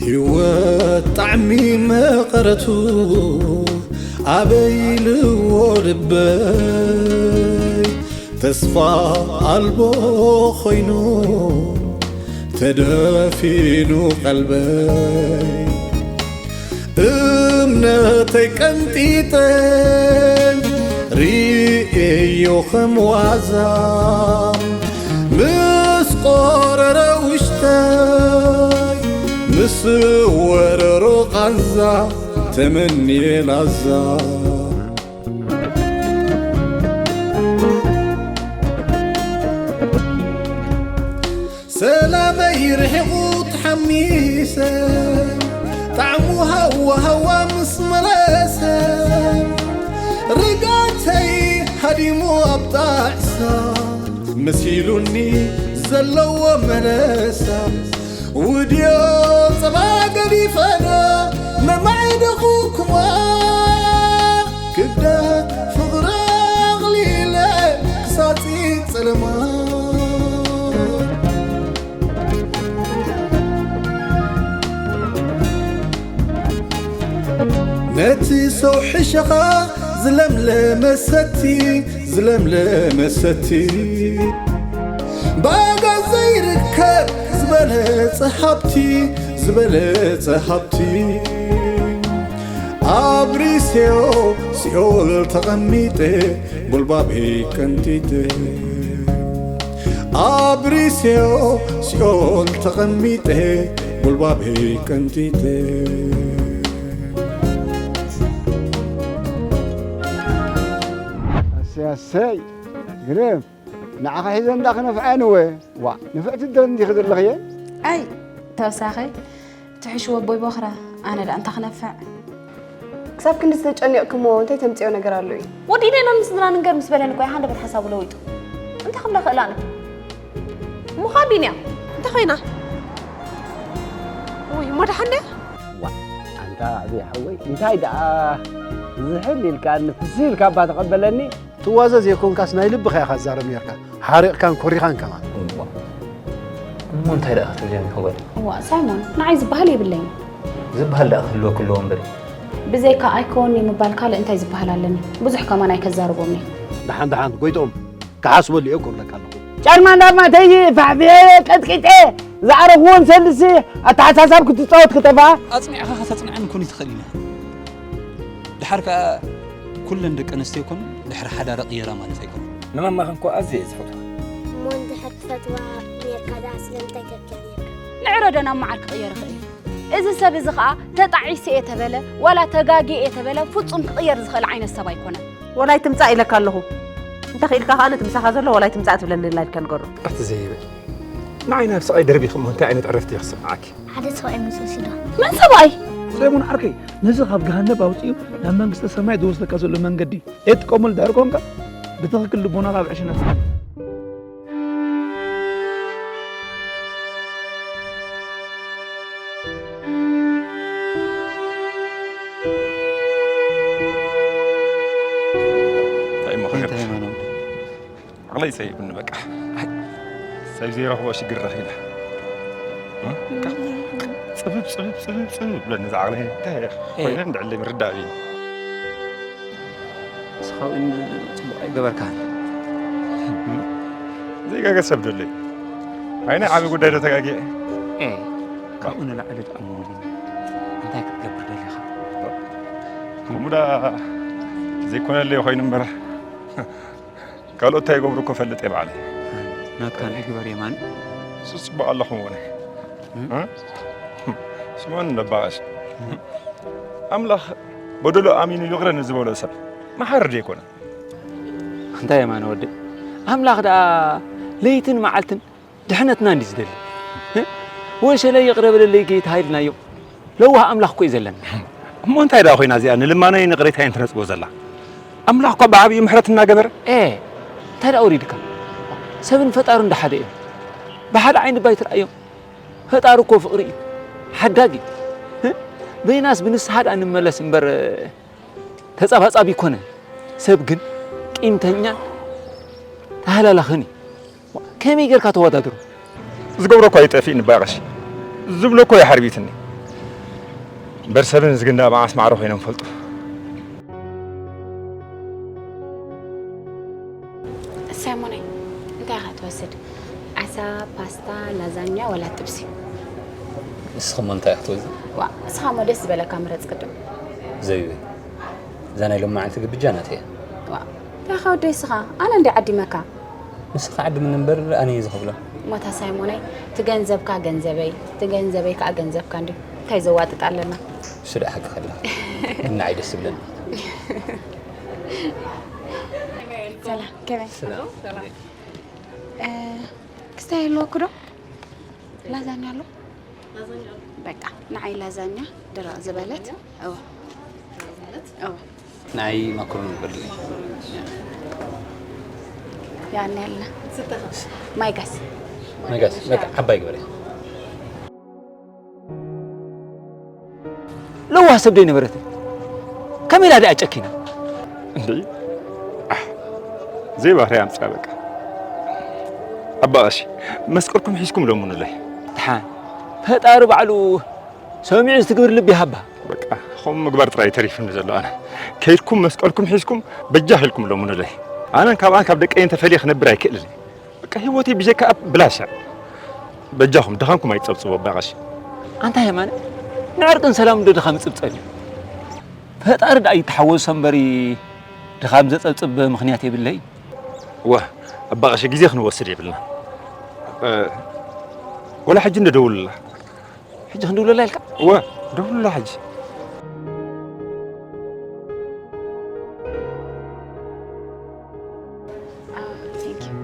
ህይወት ጣዕሚ መቐረቱ ኣበይ ኢልዎ ልበይ፣ ተስፋ ኣልቦ ኮይኑ ተደፊኑ ቀልበይ። እምነተይ ቀንጢጠ ርእየዮ ከም ዋዛ፣ ምስ ቆረረ ውሽጠይ፣ ምስ ወረሮ ቃንዛ ተመንየ ላዛ። ሰላመይ ርሒቑ ተሓሚሰ፣ ጣዕሙ ሃዋ ሃዋ ምስ መለሰ፣ ርግኣተይ ሃዲሙ ኣብ ጣዕሳ፣ መሲሉኒ ዘለዎ መለሳ። ውድዮ ጸባ ገዲፈዶ መማዕደኹኩማ፣ ክብደት ፍቕሪ ኣቕሊለ ክሳጺ ጸለማ። ነቲ ሰው ሕሸኻ ዝለምለመ ሰቲ፣ ዝለምለመ ሰቲ፣ ብኣጋ ዘይርከብ ዝበለጸ ሃብቲ፣ ዝበለጸ ሃብቲ። ኣብ ሪሴዮ ሲኦል ተቐሚጠ፣ ጎልባበይ ቀንጢጠ። ኣብ ሪሴዮ ሲኦል ተቐሚጠ፣ ጎልባበይ ቀንጢጠ። ኣሰይ፣ ኣሰይ፣ ግርም። ንዓኻ ሒዘ እንዳ ክነፍዐን እወ። ዋ፣ ንፍዕቲ ዶ እንዲኺ ዘለኽየ? ኣይ፣ ተወሳኺ፣ ትሕሽዎ ኣቦይ ቦኽራ፣ ኣነ ደኣ እንታይ ክነፍዕ? ክሳብ ክንዲ ዝተጨኒቕክሞ እንታይ ተምጽኦ ነገር ኣሎ እዩ? ወዲ ኢለና ምስ ዝና ንንገር ምስ በለኒ እኮ እዩ ሃንደበት ሓሳቡ ለዊጡ። እንታይ ክብላ ክእል ኣነ? እሞ ኸኣ ቢንያም፣ እንታይ ኮይና? ውይ፣ እሞ ደሓን ድያ? ዋ፣ ኣንታ ዓብዪ ሓወይ፣ እንታይ ደኣ ዝሕል ኢልካኒ፣ ፍስህ ኢልካ እባ ተቐበለኒ። ትዋዘ ዘይኮንካስ ናይ ልብኻ ኢኻ ትዛረብ ኔርካ። ሓሪቕካን ኮሪኻን ከማን። እሞ እንታይ ደኣ ክትብልኒ ክበል? እዋ፣ ሳይሞን፣ ንዓይ ዝበሃል የብለይን። ዝበሃል ደኣ ክህልወኪ ኣለዎ እምበሪ። ብዘይካ ኣይከወኒ ምባል ካልእ እንታይ ዝበሃል ኣለኒ? ብዙሕ ከማን ኣይከዛርቦምኒ። ደሓን ደሓን፣ ጎይትኦም፣ ክሓስበሉ እየ ክብለካ ኣለኹ። ጫልማ እንዳማ ተይ ፋሕፊሐ ቀጥቂጠ ዝዓረኽዎን ሰልሲ ኣተሓሳሳብ ክትጻወት ክጠፍኣ። ኣጽኒዕኻ ከተጽንዐኒ ኮን ትኽእል ኢና። ድሓር ከኣ ኩለን ደቂ ኣንስትዮ ኮን ድሕሪ ሓዳረ ቅየራ ማለት ኣይኮነን። ንማማኺ እኮ ኣዝየ እየ ዝፈትዋ። እሞ እንድሕር ትፈትዋ ኔርካ ደኣ ስለምንታይ ተብክያ ኔርካ? ንዕረዶ ናብ መዓር ክቕየር ይኽእል እዩ። እዚ ሰብ እዚ ኸኣ ተጣዒሰ እየ ተበለ ዋላ ተጋግየ እየ ተበለ ፍጹም ክቕየር ዝኽእል ዓይነት ሰብ ኣይኮነን። ወላ ኣይትምጻእ ኢለካ ኣለኹ። እንተ ኽኢልካ ኸኣ ነቲ ምሳኻ ዘሎ ወላ ኣይትምጻእ ትብለኒ ኣላ ኢልካ ንገሮ። ኣቲ ዘይበል። ንዓይ ናብ ስቓይ ደርቢኺ እሞ እንታይ ዓይነት ዕረፍቲ እዩ ክስምዓኪ? ሓደ ሰብኣይ መጺኡሲ ዶ? መን ሰብኣይ? ሰይሞን ዓርከይ፣ ነዚ ካብ ገሃነብ ኣውጺኡ ናብ መንግስተ ሰማይ ዝወስደካ ዘሎ መንገዲ ዘይትጥቀመሉ ድሕሪ ኮንካ፣ ብትኽክል ልቦናኻ ኣብ ዕሽነት እንታይ እሞ እንታይ ክገብር? ሃይማኖት? ዓቕለይ ሰይቡኒ በቃ። ኣይ፣ ሰብ ዘይረኽቦ ሽግር ረኺበ። እ? ጽብብ፣ ጽብብ፣ ጽብብ፣ ጽብብ ይብለኒ እዚ ዓቕለይ። እንታይ ኮይነ እንድዕለይ ምርዳእ እዩ። ንስኻ እውን ጽቡቕ ኣይገበርካን። ዘይጋገ ሰብ ዶ ኣሎ? ኣይ፣ ናይ ዓቢ ጉዳይ ዶ ተጋግየ? ኤ፣ ካብኡ ንላዕሊ ደኣ እሞ እንታይ ክትገብር ደሊኻ? ከምኡ ደኣ ዘይኮነለይ ኮይኑ እምበር፣ ካልኦት እንታይ ይገብሩ እኮ እፈልጥ እየ ባዕለይ። ናትካ እንታይ ግበር የማን? እሱ ጽቡቕ ኣለኹም ወነ። እ? እ? ስምዑኒ ነባቐሽ። ኣምላኽ በደሎ ኣሚኑ ይቕረ ንዝበሎ ሰብ መሓሪ ዶ ኣይኮነን? እንታይ የማነ ወደይ፣ ኣምላኽ ደኣ ለይትን መዓልትን ድሕነትና እንዲ ዝደሊ። እ? ወሸለ ይቕረ በለለይ ጌታ ኢልናዮ። ለዋህ ኣምላኽ እኮ እዩ ዘለና። እሞ እንታይ ደኣ ኮይና እዚኣ ንልማኖ ይንቕሬታይን ትነጽጎ ዘላ? ኣምላኽ እኳ ብዓብዩ ምሕረት እናገበረ። ኤ፣ እንታይ ደኣ ወሪድካ? ሰብን ፈጣሩን ደሓደ እዮም። ብሓደ ዓይኒ እባ ኣይትርኣዮም። ፈጣሪ እኮ ፍቕሪ እዩ። ሓዳጊ እዩ። እ? በይናስ ብንስሓ ደኣ ንመለስ እምበር ተጻባጻቢ ኣይኮነን። ሰብ ግን ቂምተኛን ተሃላላኽን እዩ። ከመይ ጌርካ ተወዳድሮ? ዝገብሮ እኳ ይጠፍእኒ ባቐሽ። ዝብሎ እኮ ይሓርቢትኒ። እምበር ሰብን ዝግንዳ መዓስ ማዕረ ኮይኖም ፈልጡ። ሳይሞነይ፣ እንታይ ኢኻ ትወስድ? ዓሳ፣ ፓስታ፣ ላዛኛ ወላ ጥብሲ? ንስኹም እንታይ ክትወዚ? ዋ፣ እስኻ እሞ ደስ ዝበለካ ምረጽ ቅድም። ዘቢበይ፣ እዛ ናይ ሎማዓንቲ ግብጃ ናተይ እያ። ዋ፣ እንታይ ኢኻ ወደይ እስኻ? ኣነ እንዲ ዓዲመካ። ንስኻ ዓድምኒ እምበር ኣነ እየ ዝኸፍሎ። ሞታ ሳይሞነይ፣ እቲ ገንዘብካ ገንዘበይ፣ እቲ ገንዘበይ ከዓ ገንዘብካ እንዲ እንታይ ዘዋጥጥ ኣለና? እሱ ደኣ ሓቂ ከላ ግን ንዓይ ደስ ዝብለኒ። ሰላም፣ ከመይ? ሰላም። እ፣ ክስታይ ኣለወኩ ዶ? ላዛኛ ኣሎ? በቃ ንዓይ ላዛኛ ድርቕ ዝበለት። እወ። እወ። ንዓይ ማክሮኒ ግበርለይ። ያኔ ያለ ማይጋስ ማይጋስ በቃ ዓባይ ግበርለይ። ለዋህ ሰብ ደይነበረትን ከመይ ኢላ ደኣ ጨኪና? እንዴ ዘይባህርያ ኣምፅኣ በቃ። ኣባ ቀሺ መስቀልኩም ሒዝኩም ለምኑለይ። ድሓን ፈጣሪ ባዕሉ ሰሚዑ ዝትግብር ልቢ ይሃባ። በቃ ከምኡ ምግባር ጥራይ ተሪፉኒ ዘሎ ኣነ። ከይድኩም መስቀልኩም ሒዝኩም በጃኽ ኢልኩም ለምኑለይ። ኣነን ካብኣን ካብ ደቀይን ተፈልየ ክነብር ኣይክእልን እየ። በቃ ህይወተይ ብጀካ ኣፕ ብላሽ እያ። በጃኹም ድኻምኩም ኣይትጸብጽቡ ኣባ ቀሺ። ኣንታ የማነ ንዕርቅን ሰላም ዶ ድኻም ይጽብጸብ እዩ? ፈጣሪ ደኣ ይተሓወሶ እምበሪ ድኻም ዘጸብጽብ ምኽንያት የብለይ። እወ ኣባ ቀሺ ግዜ ክንወስድ የብልና። ወላ ሕጂ እንዶ ደውሉላ። ሕጂ ክንድውለላ ኢልካ? እወ ደውሉላ ሕጂ። Oh, thank you.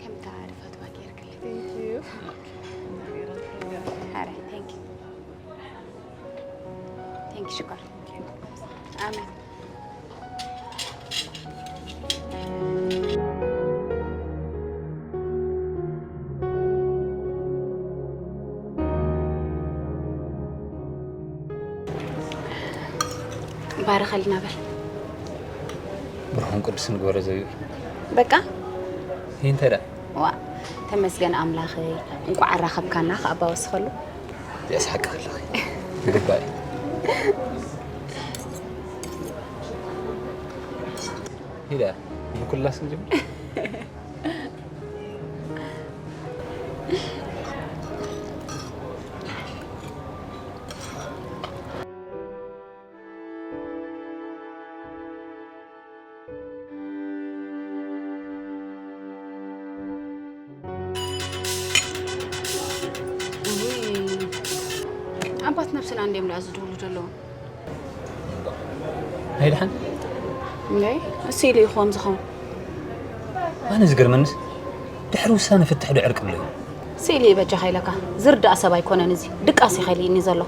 ከምታ ድፈትዋ ጌርክለይ። Thank you. ኣረ፣ thank you. Thank you ሽኮር። ኣሜን። ባርኸልና በል። ብሩኽን ቅዱስን ግበሮ ዘቢበይ። በቃ ይህ እንታይ ደኣ? ዋ ተመስገን ኣምላኸይ፣ እንቋዕ ኣራኸብካና ከኣ ኣባ ወስኸሉ። እዚኣስ ሓቂ ከለኺ ይግባእ እዩ። ኢዳ ንኩላስ እንጀምር። ኣባት ነብስና እንድዮም ደኣ ዝድውሉ ዘለዉ። ኣይድሓን እነይ እሱ ኢሉ ይኾን ዝኸውን። ኣነ ዝገርመንስ ድሕሪ ውሳነ ፍትሕ ዶ ዕርቂ ኣሎ እዩ። ስኢሉ እዩ በጃኻ ኢለካ ዝርዳእ ሰብ ኣይኮነን። እዚ ድቃስ እዩ ከይልይኒ ዘሎ።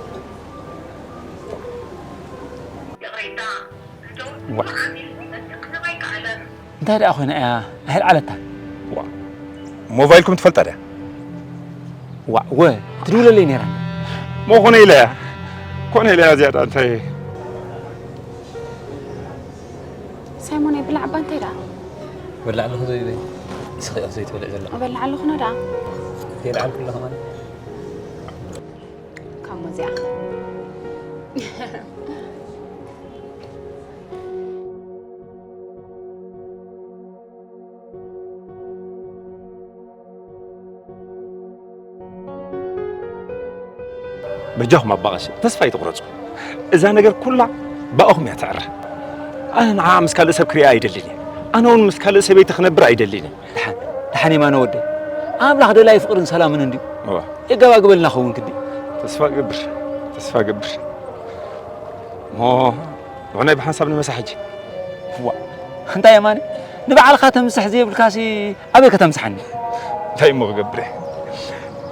እንታይ ደኣ ኮይና እያ ኣሕልዓለታ? ሞባይልኩም ትፈልጣ ድያ? ዋእ ወ ትድውለለይ ነይራ። ሞ ኮነ ኢለ እያ ኮነ ኢለ እያ ዝያዳ እንታይ ሳይሞነይ ብላዕ እባ እንታይ ደኣ በላዕ ኣለኹ ዘይበይ ንስኺ ኢኺ ዘይትበልዕ ዘለኺ። እበልዕ ኣለኹ ኖ ደኣ። ከይልዓልኩ ኣለኹ ማለት ካብ መዚኣ በጃኹም ኣባ ቀሺ ተስፋ ኣይትቑረፁ። እዛ ነገር ኩላ ብኣኹም እያ ትዕረ። ኣነ ንዓ ምስ ካልእ ሰብ ክሪኣ ኣይደልን እየ። ኣነ እውን ምስ ካልእ ሰበይቲ ክነብር ኣይደልን እየ። ደሓን ደሓን የማነ ወደይ ኣምላኽ ደላይ ፍቕርን ሰላምን እንድዩ። እዋ የጋባግበልና ኸውን ክዲ። ተስፋ ገብር ተስፋ ገብር እሞ ንዑናይ ብሓንሳብ ንመሳ ሕጂ። ዋ እንታይ የማነ ንባዕልኻ ተምስሕ ዘይብልካሲ ኣበይ ከተምስሓኒ? እንታይ እሞ ክገብር እየ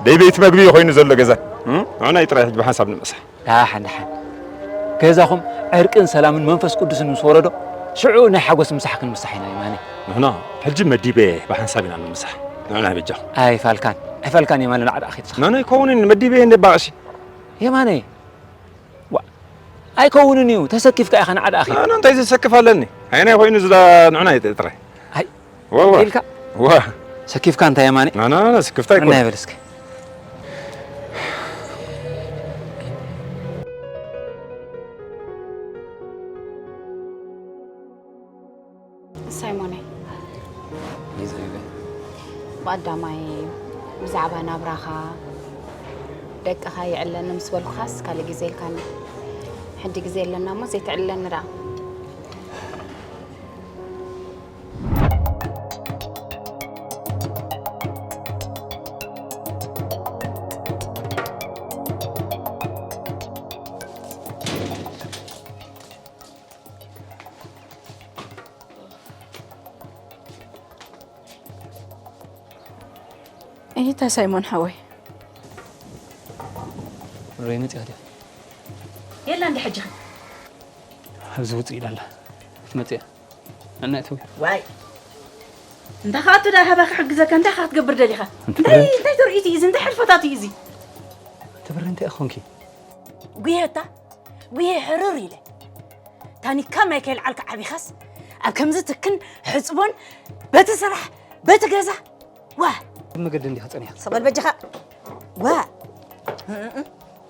ደይ ቤት መግቢ እዩ ኮይኑ ዘሎ ገዛ። ንዑናይ ጥራይ ሕጂ ብሓንሳብ ንመሳ። ደሓን ደሓን ገዛኹም ዕርቅን ሰላምን መንፈስ ቅዱስን ምስ ወረዶ ሽዑ ናይ ሓጎስ ምሳሕ ክንምሳሕ ኢና የማነ። ንሕና ሕጂ መዲበ ብሓንሳብ ኢና ንምሳሕ። ንዑናይ በጃኹም። ኣይፋልካን ኣይፋልካን የማነ ንዓዳ ኣኺትካ። ንዑናይ ከውንን መዲበ እንደ ባቕሺ። የማነ ዋ ኣይከውንን እዩ ተሰኪፍካ ኢኻ ንዓዳ ኣኺ ኣነ እንታይ ዘሰክፍ ኣለኒ? ኣየናይ ኮይኑ ዝዳ ንዑና ይጥጥረ። ኣይ ወዋ ኢልካ ዋ ሰኪፍካ እንታይ የማነ ናና ስክፍታ ኣይኮነ ናይ በል እስኪ ሳይሞነይ፣ ይዘይበ ብቐዳማይ ብዛዕባ ናብራኻ ደቅኻ ይዕለኒ ምስ በልኩኻስ ካልእ ግዜ ኢልካኒ። ሕጂ ግዜ ኣለና እሞ ዘይትዕልለኒ ደኣ። እታ ሳይሞን ሓወይ። ሮይ መጽያ ድያ? የላ እንዲ ሕጂ ኸ? ኣብዚ ውጽእ ኢላ ኣላ። ክትመጽእ እያ። ነናይ ትው። ዋይ። እንታይ ኸኣ ትዳ ሃባ ክሕግዘካ እንታይ ኸኣ ክትገብር ደሊኻ? እንታይ እንታይ ትብሪ? እንታይ ትርእይቲ እዩ እዚ? እንታይ ሕልፈታት እዩ እዚ? ትብሪ እንታይ ኢኹንኪ? ጉየታ፣ ጉየ ሕርር ኢለ። ታኒካ ማይ ከይልዓልካ ዓቢኻስ ኣብ ከምዚ ትክን ሕጽቦን በቲ ስራሕ በቲ ገዛ ዋ መገዲ እንዲኻ ጸኒሓ። ሰበል በጃኻ ዋ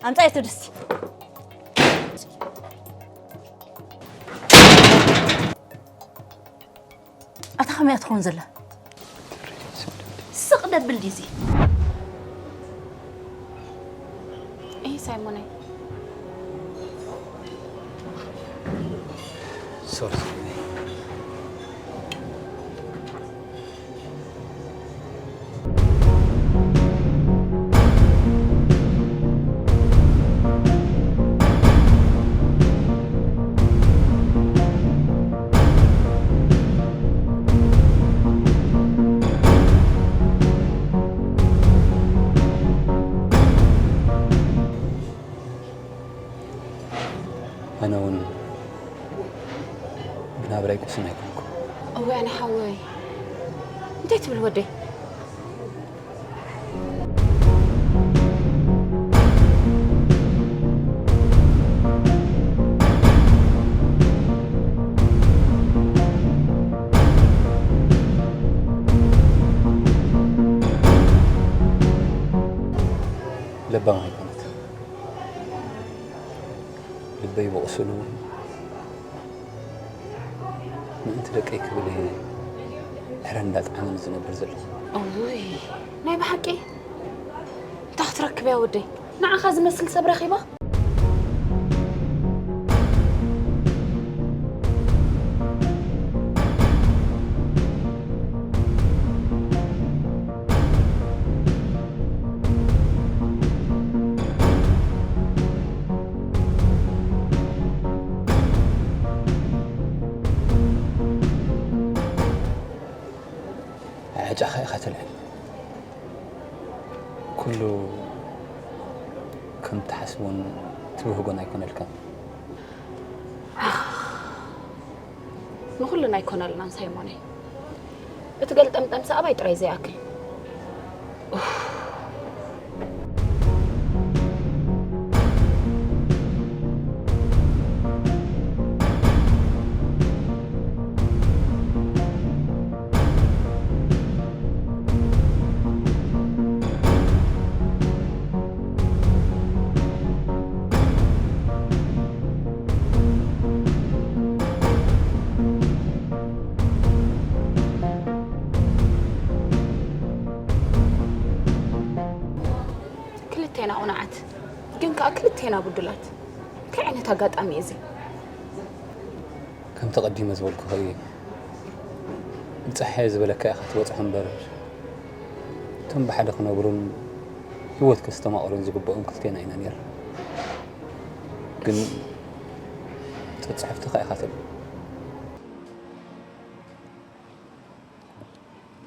ኣምጻ የተ ድስቲ ኣታ ከመይ ትኸውን ዘላ ስቕ ደብል ዲዚ እይ ሳይሞነይ ሶሪ ኣነ እውን ብናብራይ ቁሱን ኣይኮንኩ። እወ ኣነ ሓወይ እንታይ ትብል ወደይ? ለባም ኣይኮነት። ልበይ ብቑስሉ ምእንቲ ደቀይ ክብል እየ ዕረ እንዳጥዓመኒ ዝነብር ዘለኹ። እውይ ናይ ብሓቂ እንታይ ክትረክብ እያ ወደይ? ንዓኻ ዝመስል ሰብ ረኺባ? ዓጫኻ ኢኻ ተልዕል። ኩሉ ከም ትሓስቦን ትብህጎን ኣይኮነልካን። ንኹልና ኣይኮነልናን ሳይሞነይ። እቲ ገልጠምጠምሲ ኣባይ ጥራይ ዘይኣክል። ክልቴና ቁኑዓት ግን ከኣ ክልቴና ብዱላት። እንታይ ዓይነት ኣጋጣሚ እዩ እዚ? ከምቲ ቀዲመ ዝበልኩኺ እዩ። ብጸሓየ ዝበለካ ኢኻ ትበጽሖ እምበር፣ እቶም ብሓደ ክነብሩን ህይወት ከስተማቕሩን ዝግብኦም ክልቴና ኢና ነይርና። ግን ጸጽሕፍትኻ ኢኻ ትብል።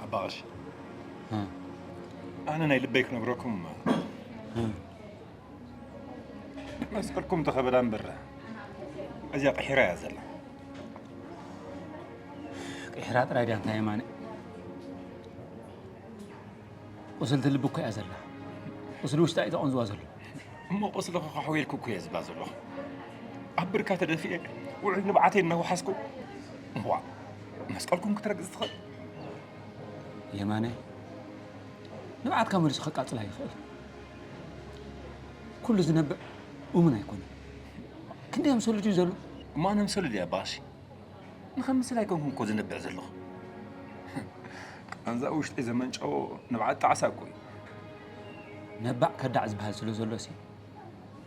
ኣባ ቀሺ፣ እ። ኣነ ናይ ልበይ ክነግረኩም፣ እ። መስቀልኩም ተኸበዳ እምበር፣ እዚኣ ቅሒራ እያ ዘላ። ቅሒራ ጥራይ ድያ እንታይ የማነ? ቁስልቲ ልቢ እኮ እያ ዘላ። ቁስሊ ውሽጢ እዩ ተቐንዝዋ ዘሎ። እሞ ቁስልኺ ከሕውየልኪ እኮ እየ ዝብላ ዘለኹ። ኣብ ብርካ ተደፊኤ ውዑይ ንብዓተይ እናወሓስኩ፣ እዋ፣ መስቀልኩም ክትረግጽ ትኽእል። የማነ፣ ንብዓትካ መሊሱ ከቃጽላ ይኽእል። ኩሉ ዝነብዕ እሙን ኣይኮነን። ክንደይ ኣምሰሉ ድዩ ዘሎ? እሞ ኣነ ኣምሰሉ ድየ ኣባ ቀሺ? ንኸምስል ኣይኮንኩን እኮ ዝነብዕ ዘለኹ። ቃንዛ ውሽጠይ ዘመንጨዎ ንብዓት ጣዕሳ እኮ እዩ። ነባዕ ከዳዕ ዝበሃል ስለ ዘሎ ሲ፣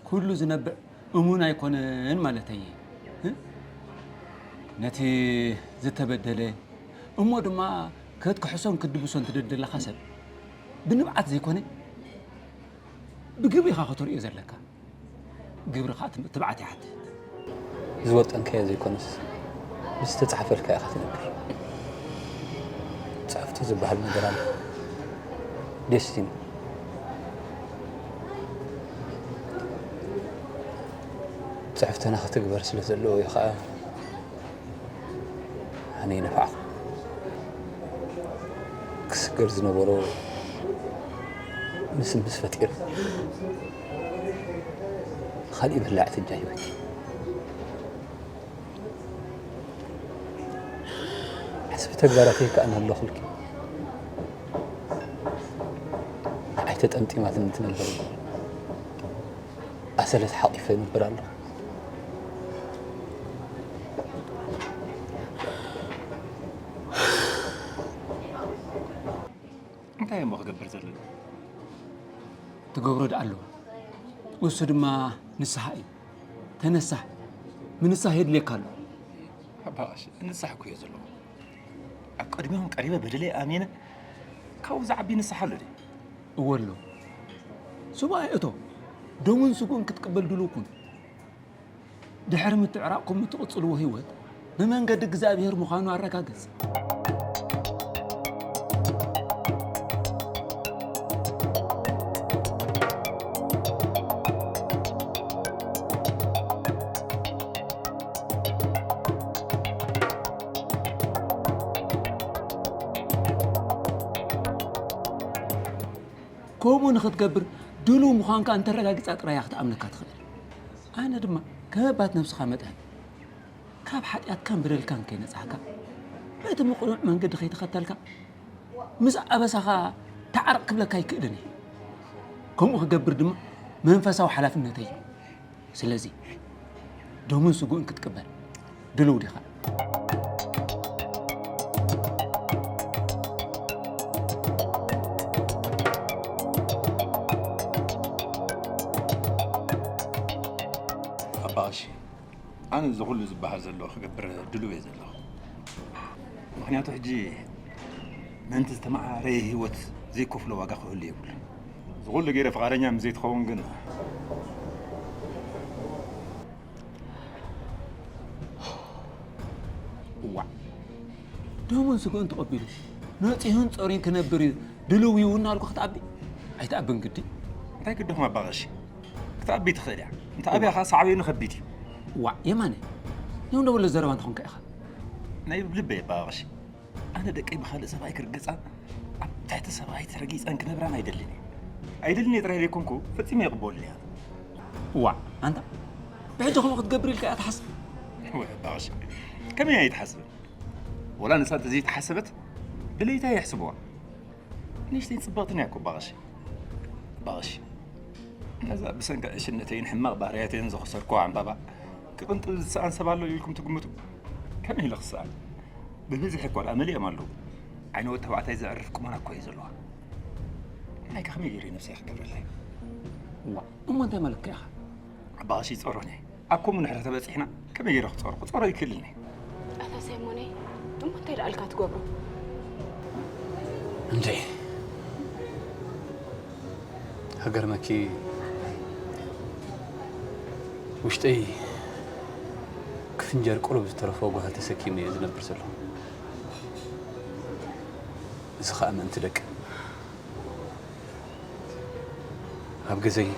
ኩሉ ዝነብዕ እሙን ኣይኮነን ማለተይ እየ። እ? ነቲ ዝተበደለ እሞ ድማ ከትክሕሶን ክትድብሶን ትደሊ ዘለኻ ሰብ ብንብዓት ዘይኮነ ብግብሪ ኢኻ ከተርእዮ ዘለካ። ግብሪ ኸኣ ትም-፣ ትብዓት ይሓትት። ዝወጠንካዮ ዘይኮነስ፣ ምስ ዝተጻሕፈልካ ኢኻ ትነብር። ጻሕፍቲ ዝበሃል ነገር ኣሎ። ዴስቲኒ። ጽሕፍትና ክትግበር ስለ ዘለዎ እዩ ኸኣ ኣነ ይነፋዕኹ። ክስገር ዝነበሮ ምስምስ ፈጢሩ። ካልእ በላዕ ትጃ ህይወት። ሕስቢ ተግባራተይ ከኣ ኣለኹልኪ። ንዓይ ተጠምጢማትኒ ትነብር እሞ ኣሰለት ሓቒፈ እነብር ኣለኹ። እንታይ እሞ ክገብር ዘለኒ? ትገብሮ ደኣ ኣለዎ። እሱ ድማ ንስሓ እዩ። ተነሳሕ። ምንሳሕ የድልየካ ኣሎ። ኣባ ቀሺ፣ እንሳሕ እኮ እየ ዘለኹ። ኣብ ቅድሚኦም ቀሪበ በደለይ ኣሚነ ካብኡ ዝዓቢ ንስሓ ኣሎ ድዩ? እወ ኣሎ። ሱባኤ እቶ። ደሙን ስግኡን ክትቅበል ድሉው ኩን። ድሕሪ ምትዕራቕኩም እትቕጽልዎ ህይወት ብመንገዲ እግዚኣብሔር ምዃኑ ኣረጋግጽ። ከምኡ ንኽትገብር ድሉው ምዃንካ እንተረጋጊጻ ጥራይ እያ ክትኣምነካ ትኽእል። ኣነ ድማ ከም ኣባት ነብስኻ መጠን ካብ ሓጢኣትካን በደልካን ከይነጻህካ፣ በቲ ምቕኑዕ መንገዲ ከይተኸተልካ፣ ምስ ኣበሳኻ ተዓረቕ ክብለካ ኣይክእልን እየ። ከምኡ ክገብር ድማ መንፈሳዊ ሓላፍነተይ እዩ። ስለዚ ደሙን ስግኡን ክትቅበል ድሉው ዲኻ? ኣባ ቀሺ፣ ኣነ እዚ ኩሉ ዝበሃል ዘሎ ክገብር ድሉው እየ ዘለኹ። ምኽንያቱ ሕጂ ምእንቲ ዝተመዓረየ ህይወት ዘይከፍሎ ዋጋ ክህሉ የብሉን። እዚ ኩሉ ገይረ ፍቓደኛ ምስ ዘይትኸውን ግን፣ እዋእ፣ ደሙን ስግኡን ተቐቢሉ ነጺሁን ጸርዩን ክነብር እዩ ድልው እዩ እናልኩ ክትኣቢ ኣይትኣብን ግዲ። እንታይ ግድኹም ኣባ ቀሺ? ክትኣቢ ትኽእል እያ። እንተ ኣብያ ኸኣ ሳዕቤኑ ከቢድ እዩ። ዋእ የማነ፣ ኔው እንደበሎ ዘረባ እንተኾንካ ኢኻ። ናይ ልበይ ኣባ ቀሺ፣ ኣነ ደቀይ ብኻልእ ሰብኣይ ክርገጻ፣ ኣብ ትሕቲ ሰብኣይ ተረጊጸን ክነብራን ኣይደልን እየ። ኣይደልን እየ ጥራይ ዘይኮንኩ፣ ፈጺመ ኣይቕበሉን እየ። ዋእ ኣንታ፣ ብሕጂ ከምኡ ክትገብር ኢልካ እያ ትሓስብ? ወይ ኣባ ቀሺ፣ ከመይ ኣይትሓስብን? ወላ ንሳ እንተዘይተሓሰበት፣ ድሌታ እየ ይሕስብዋ። ንእሽተይን ጽብቕትን እያ እኮ ኣባ ቀሺ። ኣባ ቀሺ፣ ነዛ ብሰንኪ ዕሽነተይን ሕማቕ ባህርያተይን ዘኸሰርክዋ ዕምባባ ክቕንጥብ ዝሰኣን ሰብ ኣሎ ኢልኩም ትግምቱ? ከመይ ኢሉ ክሰኣን? ብብዝሒ እኳ ደኣ መሊኦም ኣለዉ። ዓይነወት ተባዕታይ ዘዕርፍ ቁመና እኳ እዩ ዘለዋ። ንዓይ ከ ከመይ ገይረ ነብሰይ ክገብረለይ? እዋ፣ እሞ እንታይ ማለትካ ኢኻ? ኣባ ቀሺ ጸሮኒ። ኣብ ከምኡ ንሕረ ተበጺሕና ከመይ ገይረ ክጸሮ? ክጸሮ ኣይክእልን እየ። ኣታ ሳይሞነይ፣ እሞ እንታይ ደኣ ኢልካ ትገብሮ? እንዴ፣ ሃገር መኪ ውሽጠይ ክፍንጀር ቁሩብ ዝተረፎ ጓህል ተሰኪመ እየ ዝነብር ዘለኹ። እዚ ኸኣ ምእንቲ ደቂ። ኣብ ገዘይ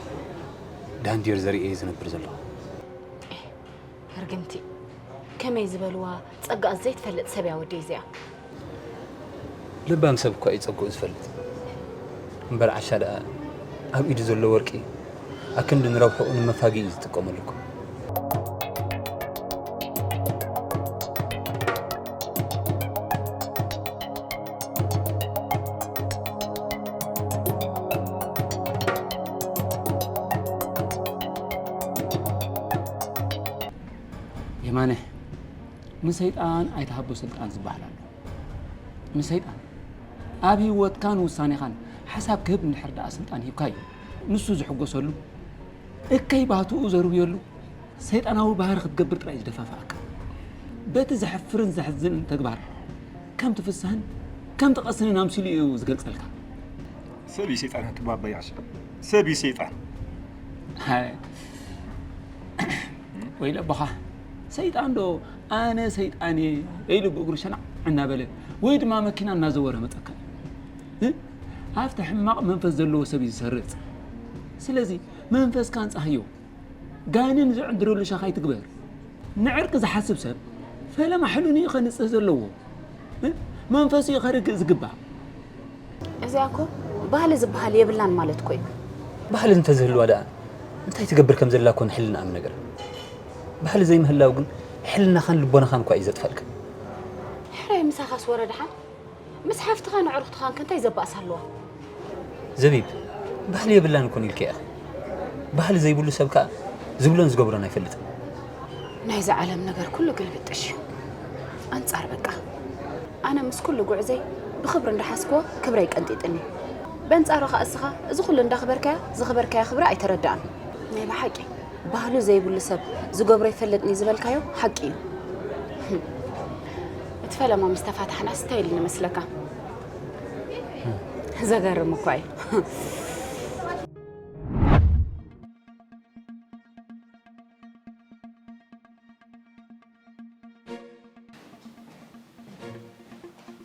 ዳንዴር ዘርኢ እየ ዝነብር ዘለኹ። ርግምቲ፣ ከመይ ዝበልዋ ጸጋኣ ዘይትፈልጥ ሰብ እያ ወደይ እዚኣ። ለባም ሰብ እኳ እዩ ጸግኡ ዝፈልጥ። እምበር ዓሻ ደኣ ኣብ ኢዱ ዘሎ ወርቂ ኣክንዲ ንረብሕኡ ንመፋግኢ እዩ ዝጥቀመሉ እኮ። የማነ፣ ንሰይጣን ኣይትሃቦ ስልጣን ዝበሃል ኣሎ። ንሰይጣን ኣብ ህይወትካን ውሳኔኻን ሓሳብ ክህብ እንድሕር ደኣ ስልጣን ሂብካዮ፣ ንሱ ዝሕጎሰሉ፣ እከይ ባህትኡ ዘርውየሉ ሰይጣናዊ ባህሪ ክትገብር ጥራይ ዝደፋፍኣካ። በቲ ዘሕፍርን ዘሕዝንን ተግባር ከም ትፍስህን ከም ትቐስንን ኣምሲሉ እዩ ዝገልጸልካ። ሰብ እዩ ሰይጣን ክባባ ያሽ ሰብ እዩ ሰይጣን። ሃይ። ወይ ለቦኻ ሰይጣን ዶ ኣነ ሰይጣን እየ ኢሉ ብእግሩ ሸናዕ እናበለ ወይ ድማ መኪና እናዘወረ መጸካ እዩ። እ? ኣብቲ ሕማቕ መንፈስ ዘለዎ ሰብ እዩ ዝሰርጽ። ስለዚ መንፈስካ ኣንጻህዮ። ጋንን ዝዕድረሉ ሻኻ ኣይትግበር። ንዕርቂ ዝሓስብ ሰብ ፈለማ ሕሉን እዩ ከንጽህ ዘለዎ። እ? መንፈሱ እዩ ከርግእ ዝግባእ። እዚኣ እኮ ባህሊ ዝበሃል የብላን ማለት እኮ እዩ። ባህሊ እንተዝህልዋ ደኣ እንታይ ትገብር ከም ዘላ እኮ ንሕልናኣ ምነገራ። ባህሊ ዘይምህላው ግን ሕልናኻን ልቦናኻን እኳ እዩ ዘጥፋልካ። ሕራይ ምሳኻስ ወረ ደሓን ምስ ሓፍትኻን ኣዕሩኽትኻን ከ እንታይ ዘባእስ ኣለዋ? ዘቢብ፣ ባህሊ የብላን እኮ ኢልኪ ኢኺ። ባህሊ ዘይብሉ ሰብ ከኣ ዝብሎን ዝገብሮን ኣይፈልጥን። ናይዚ ዓለም ነገር ኩሉ ግልብጥሽ እዩ። ኣንጻር በቃ ኣነ ምስ ኩሉ ጉዕዘይ ብኽብሪ እንዳሓዝክዎ ክብረይ ቀንጢጥኒ። በንጻሩ ከኣ እስኻ እዚ ኩሉ እንዳኽበርካያ ዝኽበርካያ ክብሪ ኣይተረዳእን። ናይ ብሓቂ ባህሉ ዘይብሉ ሰብ ዝገብሮ ይፈልጥኒ ዝበልካዮ ሓቂ እዩ። እቲ ፈለማ ምስ ተፋታሕና ስታይ ኢሉ ንመስለካ። ዘገርም እኳ እዩ።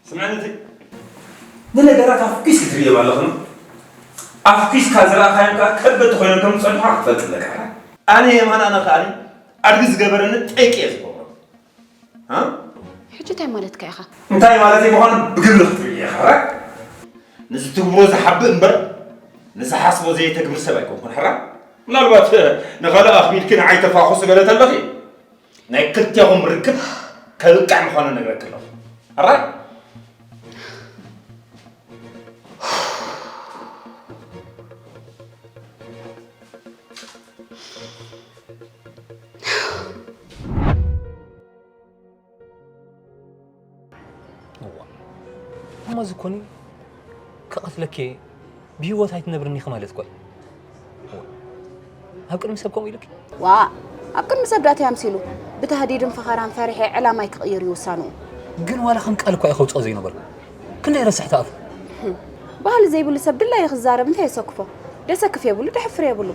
ስምዕኒ እቲ ንነገራት ኣፍኲስ ክትርእዮም ኣለኽን ኣፍኲስካ ዝረኣኻዮም ከዓ ከበድቲ ኮይኖም ከም ዝፀንሑኻ ክትፈልጥ ኣለካ ኣነ የማን ኣነ ከዓ ኣድጊ ዝገበረኒ ጠይቂ እየ ዝገብሮ ሕጂ እንታይ ማለትካ ኢኻ እንታይ ማለት ምዃኑ ብግብሪ ክትርኢ ኢኻ ሕራይ ንዝትግብሮ ዝሓብእ እምበር ንዝሓስቦ ዘየተግብር ሰብ ኣይኮንኩን ሕራይ ምናልባት ንኻልእ ኣኽቢድኪ ንዓይ ተፋኹሲ ገለ ተለኺ ናይ ክልቴኹም ርክብ ከብቅዕ ምዃኑ ነግረኪ ኣለኹ ሕራይ እዋ እሞ እዚ ኮኒ ክቐትለኪ ብህይወት ኣይትነብርኒ ኢኺ ማለት እኮ እዩ። ኣብ ቅድሚ ሰብ ከምኡ ኢልኪ? ዋ ኣብ ቅድሚ ሰብ ዳእቲ ኣምሲሉ ብታህዲድን ፈኸራን ፈሪሐ ዕላማይ ክቕይር እዩ ውሳንኡ። ግን ዋላ ከም ቃል እኳ እዩ ከውፅኦ ዘይነበርኩ። ክንደይ ረሳሕ ተኣፉ። ባህሊ ዘይብሉ ሰብ ድላዩ ክዛረብ እንታይ የሰክፎ? ደሰክፍ የብሉ ደሕፍር የብሉ።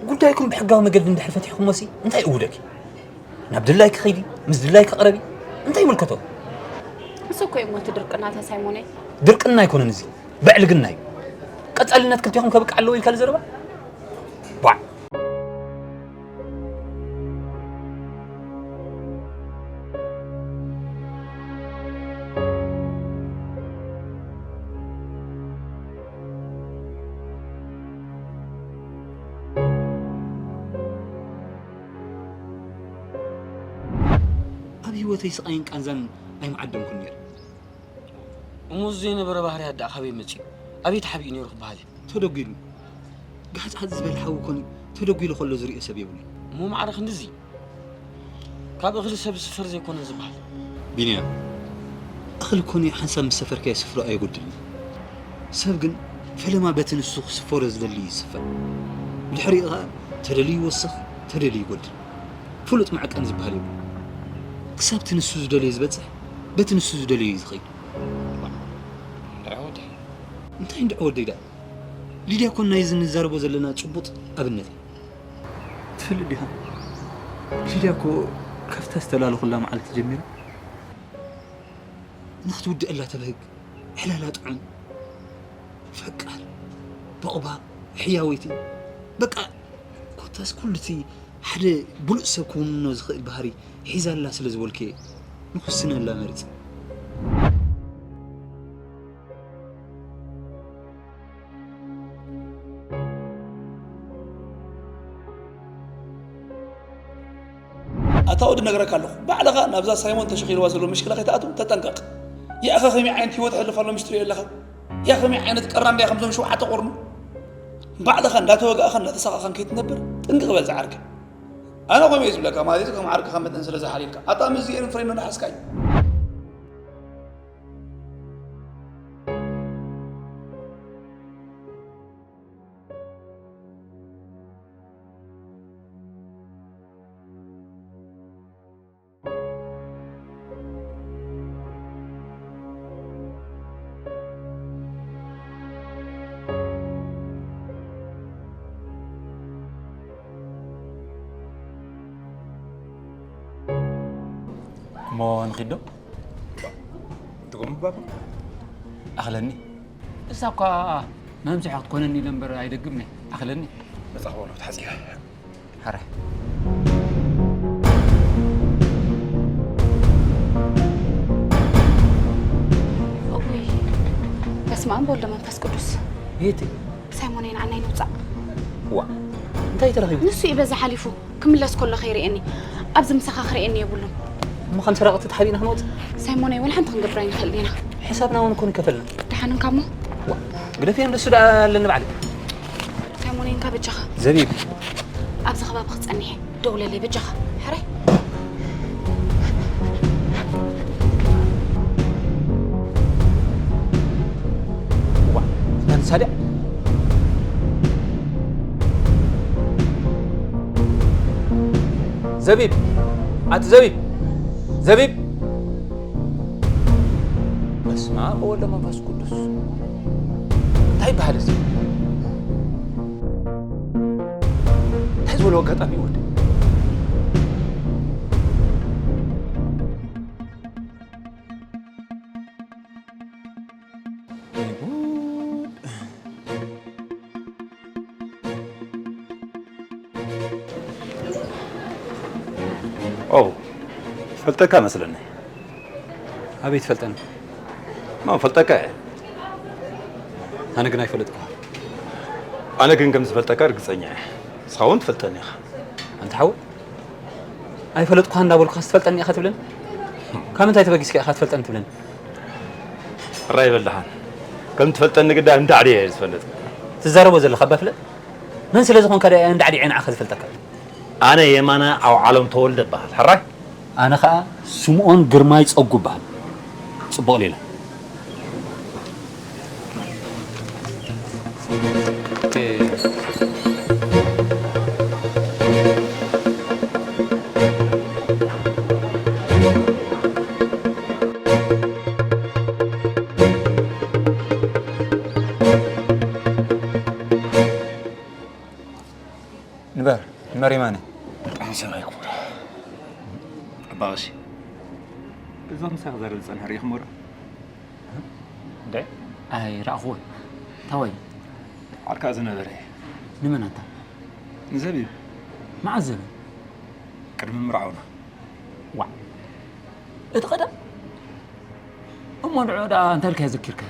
ጉዳይኩም ብሕጋዊ መገዲ እንድሕር ፈቲሕኩሞሲ እንታይ እውደኪ? ናብ ድላይኪ ኸይዲ፣ ምስ ድላይኪ ቅረቢ። እንታይ ይምልከቶ? እሱ እኮ እዩ ሞት ድርቅናታ ሳይሞነይ። ድርቅና ኣይኮነን እዚ፣ ብዕልግና እዩ። ቀጻልነት ክልቴኹም ከብቅዕ ኣለዎ ኢልካ ዝዘረባ? ቧዕ። ኣብ ህይወተይ ስቓይን ቃንዛን ኣይምዓደምኩን ነይረ። እሞ እዚ ዘይነበረ ባህርያት ደኣ ካበይ መጺኡ? ኣበይ ተሓቢኡ ነይሩ ክበሃል እዩ? ተደጒሉ። ጋሕጻጽ ዝበል ሓዊ ኮኒ ተደጒሉ ከሎ ዝርእዮ ሰብ የብሉን። እሞ ማዕረ ክንድዚ? ካብ እኽሊ ሰብ ዝስፈር ዘይኮነን ዝበሃል። ቢንያም፣ እኽሊ ኮኒ ሓንሳብ ምስ ሰፈርካዮ ስፍሮ ኣየጎድልን። ሰብ ግን ፈለማ በቲ ንሱ ክስፈሮ ዝደሊ እዩ ዝስፈር። ብድሕሪኡ ኸኣ ተደልዩ ይወስኽ፣ ተደልዩ ይጎድል። ፍሉጥ መዐቀኒ ዝበሃል የብሉን። ክሳብ እቲ ንሱ ዝደልዮ ዝበጽሕ፣ በቲ ንሱ ዝደልዮ እዩ ዝኸይድ። እንድዒ ወደይ። እንታይ እንድዒ ወደይ ደኣ? ሊድያ እኮ ናይዚ ንዛረቦ ዘለና ጭቡጥ ኣብነት እያ። ትፈልጥ ዲኻ? ሊድያ እኮ ካብታ ዝተላለኹላ መዓልቲ ጀሚራ ንኽትውድአላ ተብህግ፣ ዕላላ ጥዑም፣ ፈቃር፣ ቦቕባቕ፣ ሕያወይቲ፣ በቃ ኮታስ ኩሉ እቲ ሓደ ብሉጽ ሰብ ክውንኖ ዝኽእል ባህሪ ሒዛላ ስለ ዝበልኩ እየ ንኽውስነላ መሪጸ። ኣታ ወዲ ነግረካ ኣለኹ ባዕልኻ ናብዛ ሳይሞን ተሸኺልዋ ዘሎ ምሽክላ ከይትኣቱ ተጠንቀቕ። ያእኸ ከመይ ዓይነት ህይወት የሕልፍ ኣሎ ምሽጥር የለኻ። ያ ከመይ ዓይነት ቀራን ድያ ከምዞም ሸውዓተ ቆርኑ። ባዕልኻ እንዳተወጋእኻን እንዳተሳቐኻን ከይትነብር ጥንቅቕ በል ዝዓርከይ። ኣነ ከምኡ እየ ዝብለካ፣ ማለት እዩ፣ ከም ዓርክኻ መጠን ስለ ዝሓልየልካ። ኣታ ምስዚ ኤርትሬኖ ደሓስካይ። እሞ ንኺድ ዶ? ትጉም ባባ። ኣኽለኒ። እሳ እኳ መምስሖ ክትኮነኒ ኢለ እምበር ኣይደግምኒ። ኣኽለኒ። መጻ ክበሎ ተሓጺበ። ሓራይ። እውይ፣ በስመ ኣብ ወወልድ ወመንፈስ ቅዱስ። የት? ሳይሞነይ ንዓናይ ንውጻእ። ዋ፣ እንታይ ተረኺቡ? ንሱ እዩ በዛ ሓሊፉ። ክምለስ ከሎ ከይርእየኒ። ኣብዚ ምሳኻ ክርእየኒ የብሉን። እሞ ከም ሰረቕቲ ተሓቢእና ክንወጽእ? ሳይሞነይ፣ ወላ ሓንቲ ክንገብር ኣይንኽእልን ኢና። ሕሳብና እውን እኮ ንከፈልና። ደሓን እንካ እሞ። ዋ፣ ግደፍዮ፣ ንሱ ደኣ ኣለኒ ባዕለይ። ሳይሞነይ፣ እንካ በጃኻ። ዘቢብ። ኣብዚ ከባቢ ክጸንሕ እየ። ደውለለይ በጃኻ። ሕራይ። ዋ፣ እዛ ንሳ ድያ? ዘቢብ፣ ኣቲ ዘቢብ፣ ዘቢብ። በስመ ኣብ ወወልድ ወመንፈስ ቅዱስ። እንታይ ይበሃል እዚ? እንታይ ዝበሎ ኣጋጣሚ ወደ? ወይ ጉድ። ኦ፣ ፈልጠካ መስለኒ። ኣበይ ትፈልጠኒ? ማ ፈልጠካ እየ። ኣነ ግን ኣይፈለጥኩኻ። ኣነ ግን ከም ዝፈልጠካ ርግጸኛ እየ። ንስኻ እውን ትፈልጠኒ ኢኻ። ኣንታ ሓወይ፣ ኣይፈለጥኩኻ እንዳበልኩኻስ ትፈልጠኒ ኢኻ ትብለኒ? ካብ ምንታይ ተበጊስካ ኢኻ ትፈልጠኒ ትብለኒ? ሕራይ በል ደሓን። ከም ትፈልጠኒ ግዳ እንዳ ዕድየ እየ ዝፈልጥ። ትዛረቦ ዘለኻ እባ ፍለጥ። መን ስለ ዝኾንካ ድኣ እንዳ ዕድየ ንዓኻ ዝፈልጠካ? ኣነ የማነ ኣውዓሎም ተወልደ እበሃል። ሕራይ? ኣነ ኸኣ ስምኦን ግርማይ ጸጉ እበሃል። ጽቡቕ ሌላ። ንበር፣ ንበር የማነ። ብጣዕሚ ሰማይ ክቡር። ኣባ ቀሺ፣ እዛ ምሳኻ ዛረብ ዝጸንሐ ርኢኹሞ ዶ? እንደ ኣይረኣኹዎን። ታወይ? ዓርካ ዝነበረ። ንመን ኣንታ? ንዘቢብ። መዓስ ዘቢብ? ቅድሚ ምርዓውና። ዋዕ። እቲ ቀደም? እሞ ንዕኡ ደኣ እንታይ ኢልካ ዘኪርካ?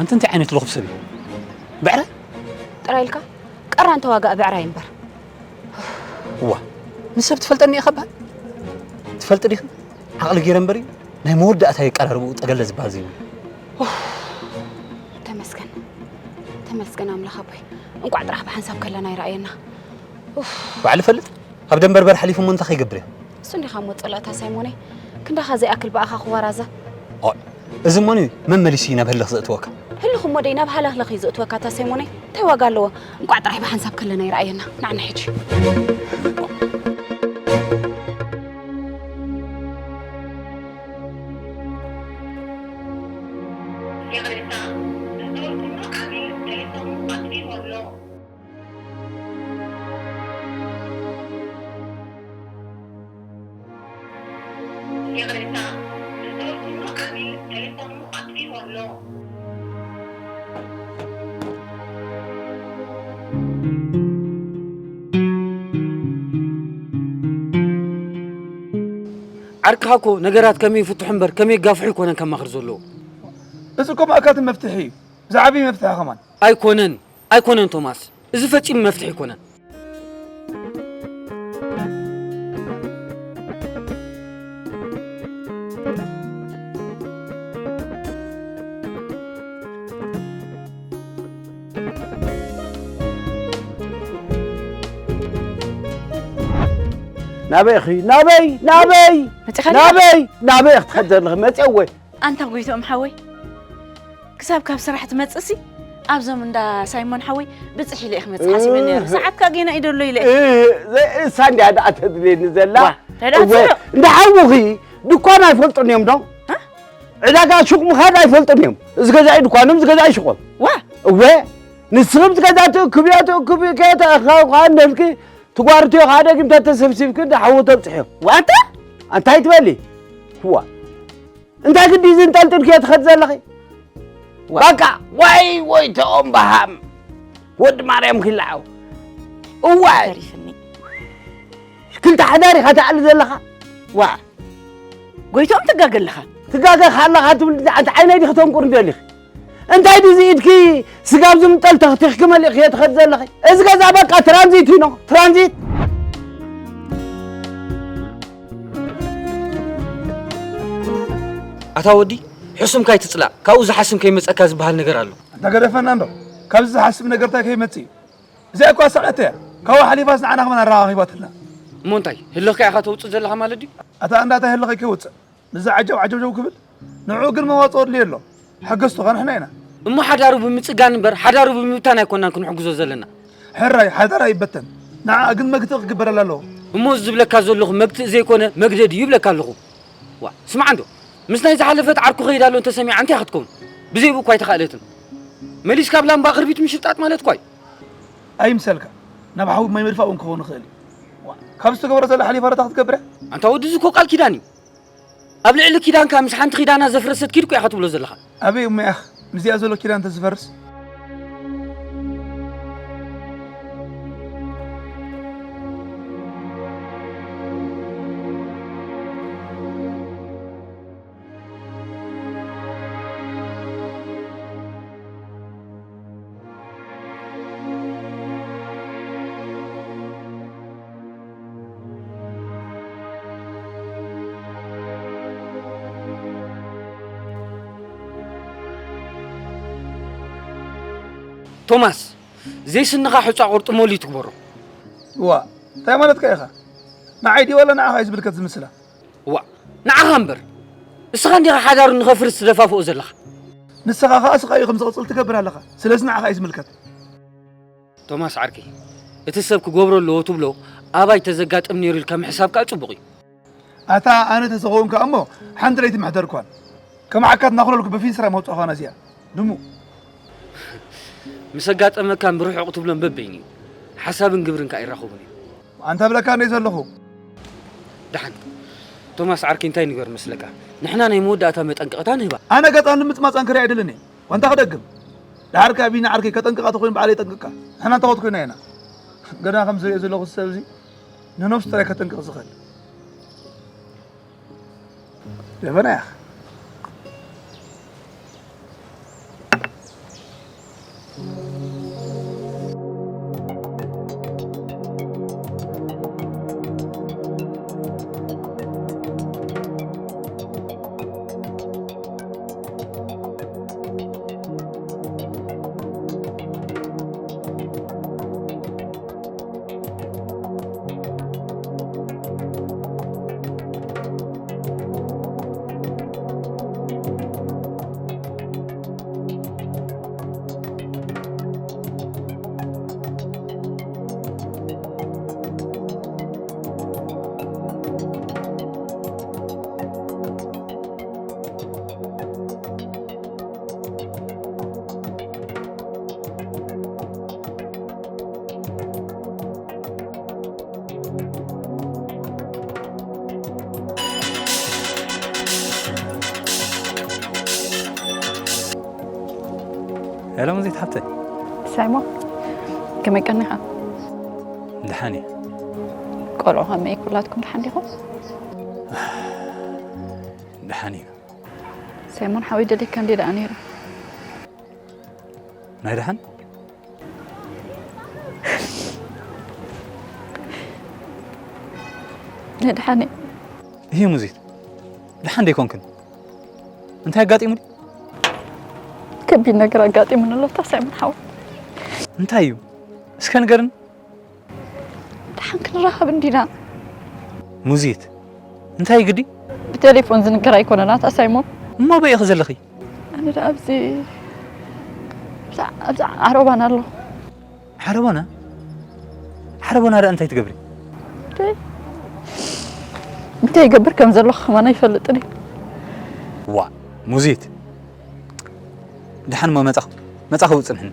ኣንተ እንታይ ዓይነት ልኹፍ ሰብ እዩ? ብዕራይ? ጥራይ ኢልካ ቀራን ተዋጋእ ብዕራይ እምበር። እዋ፣ ንሰብ ትፈልጠኒ ኢኻ በሃል? ትፈልጢ ዲኺ? ዓቕሊ ገይረ እምበር እዩ። ናይ መወዳእታ የቀራርብኡ ጠገለ ዝበሃል ዘይብሉ። ኡፍ፣ ተመስገን፣ ተመስገን ኣምላኽ ኣቦይ። እንቋዕ ጥራሕ ብሓንሳብ ከለና ይረኣየና። ኡፍ። ባዕሉ ፈልጥ፣ ኣብ ደንበርበር ሓሊፉ እሞ እንታይ ከይገብር እየ? እሱ እንዲኻ እሞ ጸላእታ ሳይሞነይ፣ ክንዳኻ ዘይኣክል ብኣኻ ክወራዘ። ኦ፣ እዚ እሞ ንዩ መመሊሱ እዩ ናብ ህልኽ ዘእትወካ። ህልኽ እሞ ደይ ናብ ሃላኽለኽ እዩ ዘእትወካ እታ ሳይሞነይ። እንታይ ዋጋ ኣለዎ? እንቋዕ ጥራሕ ብሓንሳብ ከለና ይረኣየና። ንዓና ሕጂ። ይቕሬታ፣ ዝደወልኩሉ ዓሚል ቴሌፎኑ ኣጥፊእዎ ኣሎ። ይቕሬታ፣ ዝደወልኩሉ ዓሚል ቴሌፎኑ ኣጥፊእዎ ኣሎ። ዓርክኻ እኮ ነገራት ከመይ ይፍትሑ እምበር ከመይ ይጋፍሑ ኣይኮነን ከማኽር ዘለዎ። እዚ እኮ ማእከል መፍትሒ እዩ። ዝዓቢ መፍትሒ ከማን። ኣይኮነን፣ ኣይኮነን ቶማስ። እዚ ፈጺሙ መፍትሒ ኣይኮነን። ናበይ ኢኺ? ናበይ? ናበይ? መጺኻ ዲኻ? ናበይ? ናበይ ክትኸዲ ዘለኺ? መጺአ ወይ? ኣንታ ጎይትኦም ሓወይ፣ ክሳብ ካብ ስራሕ ትመጽእሲ ኣብዞም እንዳ ሳይሞን ሓወይ ብጽሕ ኢለ እየ ክመጽእ ሓሲበ ነይረ። ሰዓትካ ጌና እዩ ደሎ ኢለ። እ፣ እሳ እንድያ ደኣ ተድልየኒ ዘላ። ዋ፣ ተዳኣ እወ፣ ጽዑቕ። እንዳ ሓውኺ ድኳን ኣይፈልጡን እዮም ዶ? እ? ዕዳጋ ሹቕ ምኻድ ኣይፈልጡን እዮም። እዚ ገዛኢ ድኳኖም፣ እዚ ገዛኢ ሹቖም። ዋ። እወ፣ ንስኺ ምስ ገዛ ትእክብዮ፣ ትእክብዮ፣ ከየተእኸብካ እንደልኪ ትጓርትዮ፣ ከዓ ደጊም ተተሰብሲብኪ እንዳ ሓዉ ተብጽሕዮ። ዋንታ? እንታይ ትበሊ? ዋ። እንታይ ግዲ ዝንጠልጥልክዮ ትኸድ ዘለኺ? ዋ። በቃ፣ ዋይ፣ ወይ ተኦም በሃም። ወዲ ማርያም ኪልዓው። እዋይ። ተሪፍኒ። ክልተ ሓዳር ኢኻ ትኣሊ ዘለኻ? ዋ። ጎይቶም ትጋገ ኣለኻ። ትጋገ ኣለኻ ትብል፣ ኣንተ ዓይነይ ዲኺ ተንቁር ደሊኺ? እንታይ ድዚ ኢድኪ ስጋብ ዝምጠል ተኽቲኽኪ መሊእክዮ ትኸድ ዘለኺ? እዚ ገዛ በቃ ትራንዚት እዩ፣ ኖ፣ ትራንዚት። ኣታ ወዲ፣ ሕሱምካ ኣይትጽላእ። ካብኡ ዝሓስም ከይመጸካ ዝበሃል ነገር ኣሎ። ኣንታ ገደፈና እንዶ። ካብዚ ዝሓስም ነገር እንታይ ከይመጽእ እዩ? እዚኣ እኳ ሰቐት እያ። ካብኡ ሓሊፋስ ንዓና ከማን ኣረኻኺባትና። እሞ እንታይ፣ ህልኽካ ኢኻ ተውጽእ ዘለኻ ማለት ድዩ? ኣታ ኣንዳ እንታይ ህልኸይ ከይወጽእ? ምስዚ ዓጀብ ዓጀብጀብ ክብል፣ ንዕኡ ግን መዋጽኦ ኣድልዮ ኣሎ። ሓገዝቱ ኸ ንሕና ኢና። እሞ ሓዳሩ ብምጽጋን እምበር፣ ሓዳሩ ብምብታን ኣይኮናን ክንሕግዞ ዘለና። ሕራይ፣ ሓዳር ኣይበተን። ንዓ ግን መግትኢ ክግበረላ ኣለዎ። እሞ እዚ ዝብለካ ዘለኹ መግትኢ ዘይኮነ መግደድ እዩ ይብለካ ኣለኹ። ዋ፣ ስማዕ እንዶ፣ ምስ ናይ ዝሓለፈት ዓርኩ ኸይዳ ኣሎ እንተሰሚዓ እንታይ ክትከውን? ብዘይብኡ እኳ ኣይተኻእለትን። መሊስካ ኣብ ላምባ ክርቢት ምሽጣጥ ማለት እኳ እዩ። ኣይምሰልካ፣ ናብ ሓዊ ማይ መድፋእ እውን ክኸውን ይኽእል እዩ። ዋ፣ ካብ ዝተገበረ ዘሎ ሓሊፋ ረታ ክትገብር እያ? ኣንታ ወዲ፣ እዚ እኮ ቃል ኪዳን እዩ። ኣብ ልዕሊ ኪዳንካ ምስ ሓንቲ ኪዳና ዘፍረሰት ኪድ እኮ ኢኻ ትብሎ ዘለኻ። ኣበይ እሞ ያኽ፣ ምስዚኣ ዘሎ ኪዳን እንተዝፈርስ? ቶማስ፣ ዘይስንኻ ሑጻ ቁርጥሞል እዩ ትግበሮ። ዋ፣ እንታይ ማለትካ ኢኻ? ንዓይ ድዩ ዋላ ንዓኻ እዩ ዝምልከት ዝምስላ? ዋ፣ ንዓኻ እምበር። እስኻ እንዲኻ ሓዳሩ ንኸፍርስ ትደፋፍኦ ዘለኻ። ንስኻ ኸኣ ስቓዩ ከም ዝቕጽል ትገብር ኣለኻ። ስለዚ ንዓኻ እዩ ዝምልከት። ቶማስ ዓርከይ፣ እቲ ሰብ ክገብሮ ኣለዎ ትብሎ ኣባይ ተዘጋጥም ነይሩ ኢልካ ምሕሳብ ከኣ ጽቡቕ እዩ። ኣታ ኣነ ተዝኸውን ከኣ እሞ ሓንቲ ለይቲ ምሕደርኳን። ከም ዓካት እናኹለልኩ በፊንስራ መውጻእኳና እዚኣ። ድሙ። ምስ ኣጋጠመካን ብርሑቕ ትብሎን በበይኑ እዩ። ሓሳብን ግብርን ከኣ ይራኸቡን እዮም። ኣንታ ብለካ እንደ ዘለኹ። ደሓን። ቶማስ ዓርከይ እንታይ ንግበር መስለካ? ንሕና ናይ መወዳእታ መጠንቀቕታ ንህባ። ኣነ ገጻን ልምጽማጻን ክርኢ ኣይደልን እየ። ዋንታ ክደግም። ደሓር ከኣ ቢኒ ዓርከይ ከጠንቅቓ ተኾይኑ ባዕለይ የጠንቅቕካ። ንሕና እንታኾት ኮይና ኢና። ገና ከም ዝሪኦ ዘለኹ ሰብ እዚ ንነብሱ ጥራይ ከጠንቅቕ ዝኽእል። ደበና ኢኻ። ሄሎ፣ ሙዚት ሓብተይ። ሳይሞን፣ ከመይ ቀኒኻ? ደሓን እየ። ቆልዑ ከመይ? ኩላትኩም ደሓን ዲኹም? ደሓን እዩ። ሳይሞን ሓወይ ደሊካ እንዲ ደኣ ነይሩ። ናይ ደሓን? ናይ ደሓን እየ። ይሄ ሙዚት፣ ደሓን ደይኮንክን? እንታይ ኣጋጢሙ ድዩ? ከቢድ ነገር ኣጋጢሙኒ ኣሎ፣ እታ ሳይሞን ሓወይ። እንታይ እዩ? እስከ ንገርኒ። ደሓን ክንራኸብ እንዲና። ሙዚት፣ እንታይ ግዲ? ብቴሌፎን ዝንገር ኣይኮነን ኣታ ሳይሞን። እሞ ኣበይ ኢኺ ዘለኺ? ኣነ ደኣ ኣብዚ ኣብዚ ዓረባና ኣሎ። ዓረቦና? ዓረቦና ደኣ እንታይ ትገብሪ? እንታይ ይገብር ከም ዘለኹ ከማን ኣይፈልጥን እዩ። ዋ፣ ሙዚት፣ ደሓን እሞ መጻኹ፣ መጻኹ ውጽንሕኒ።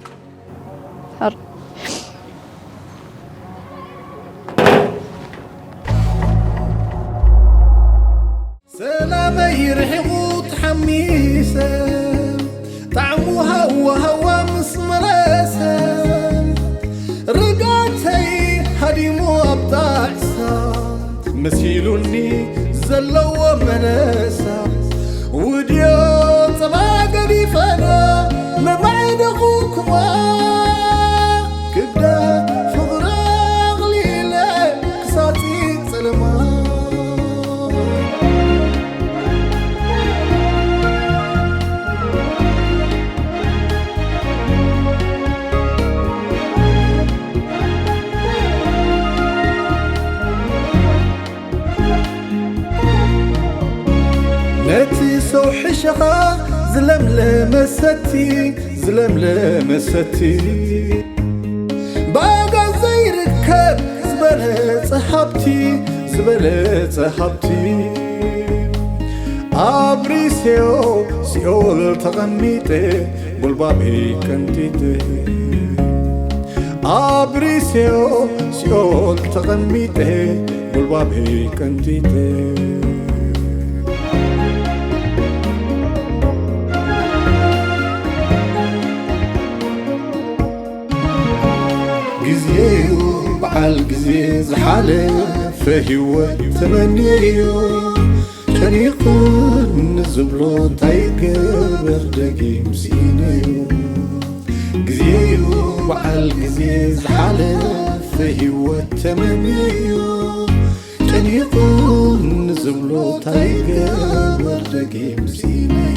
ሰላመይ ርሒቑ ተሓሚሰ፣ ጣዕሙ ሃዋ ሃዋ ምስ መለሰ፣ ርግኣተይ ሃዲሙ ኣብ ጣዕሳ፣ መሲሉኒ ዘለዎ መለሳ፣ ውድዮ ጸባ ገዲፈና፣ መማዕደኹኩማ ክብዳ ፍቕሪ ኣቕሊለ ክሳጺ ጸለማ። ነቲ ሰው ሕሸኻ ዝለምለመ ሰቲ ዝለምለመ ሰቲ ብኣጋ ዘይርከብ ዝበለጸ ሃብቲ ዝበለጸ ሃብቲ ኣብሪሴዮ ሲኦል ተቐሚጠ ጉልባበይ ቀንጢጠ ኣብሪሴዮ ሲኦል ተቐሚጠ ጉልባበይ ቀንጢጠ ግዜዩ በዓል ግዜ ዝሓለፈ ህይወት ተመንየዮ ጨኒቑኒ ዝብሎ እንታይ ገበር ደጊም ስኢነዮ ግዜዩ በዓል ግዜ ዝሓለፈ ህይወት ተመንየዮ ጨኒቑኒ ዝብሎ እንታይ ገበር ደጊም ስኢነዮ